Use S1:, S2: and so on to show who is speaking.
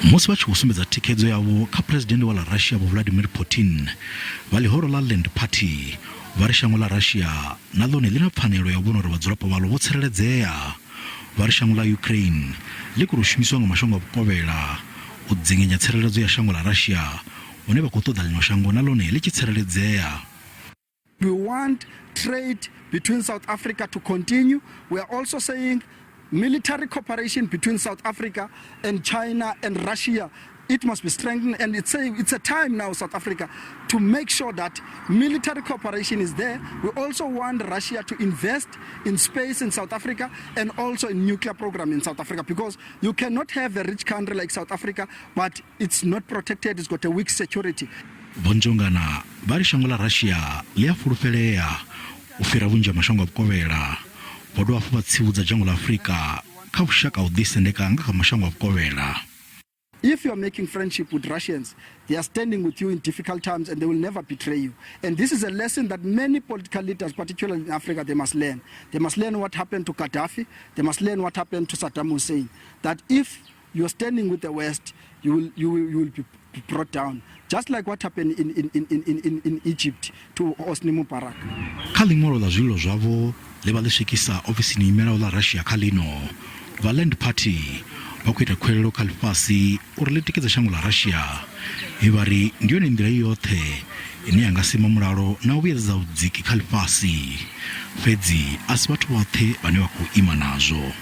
S1: Musi vha tshi khou sumbedza thikhedzo yavho kha Phresidennde wa ḽa Russia Vho Vladimir Putin, vha ḽihoro ḽa Land Party vha ri shango ḽa Russia na ḽone ḽi na pfanelo ya u vhona uri vhadzulapo vhaḽo vho tsireledzea. Vha ri shango ḽa Ukraine ḽi khou tou shumisiwa nga mashango a vhukovhela u dzinginya tsireledzo ya shango ḽa Russia hune vha khou ṱoḓa ḽino shango na ḽone ḽi tshi tsireledzea.
S2: We want trade between South Africa to continue. We are also saying military cooperation between South Africa and China and Russia, it must be strengthened, and it's a time now, South Africa, to make sure that military cooperation is there. We also want Russia to invest in space in South Africa and also in nuclear program in South Africa, because you cannot have a rich country like South Africa, but it's not protected, it's got a weak security.
S1: Vho Ntshongana vha ri shango ḽa Russia ḽi a fulufhelea u fhira vhunzhi ha mashango a vhukovhela. Vho dovha hafhu vha tsivhudza dzhango ḽa Afrika kha vhushaka ha u ḓisendeka nga kha mashango a vhukovhela.
S2: If you are making friendship with Russians, they are standing with you in difficult times and they will never betray you. And this is a lesson that many political leaders, particularly in Africa, they must learn. They must learn what happened to Gaddafi. They must learn what happened to Saddam Hussein. That if you are standing with the West, you will be brought down. Just like what happened in Egypt to Hosni Mubarak.
S1: Kha ḽiṅwalo ḽa zwililo zwavho ḽe vha ḽi swikisa ofisini i imelaho ḽa Russia kha ḽino, vha Land Party vha khou ita khuwelelo kha ḽifhasi uri ḽi tikedze shango ḽa Russia he vha ri ndi yone nḓila i yoṱhe ine ya nga sima mulalo na u vhuyedzedza vhudziki kha ḽifhasi. Fhedzi a si vhathu vhoṱhe vhane vha khou ima nazwo.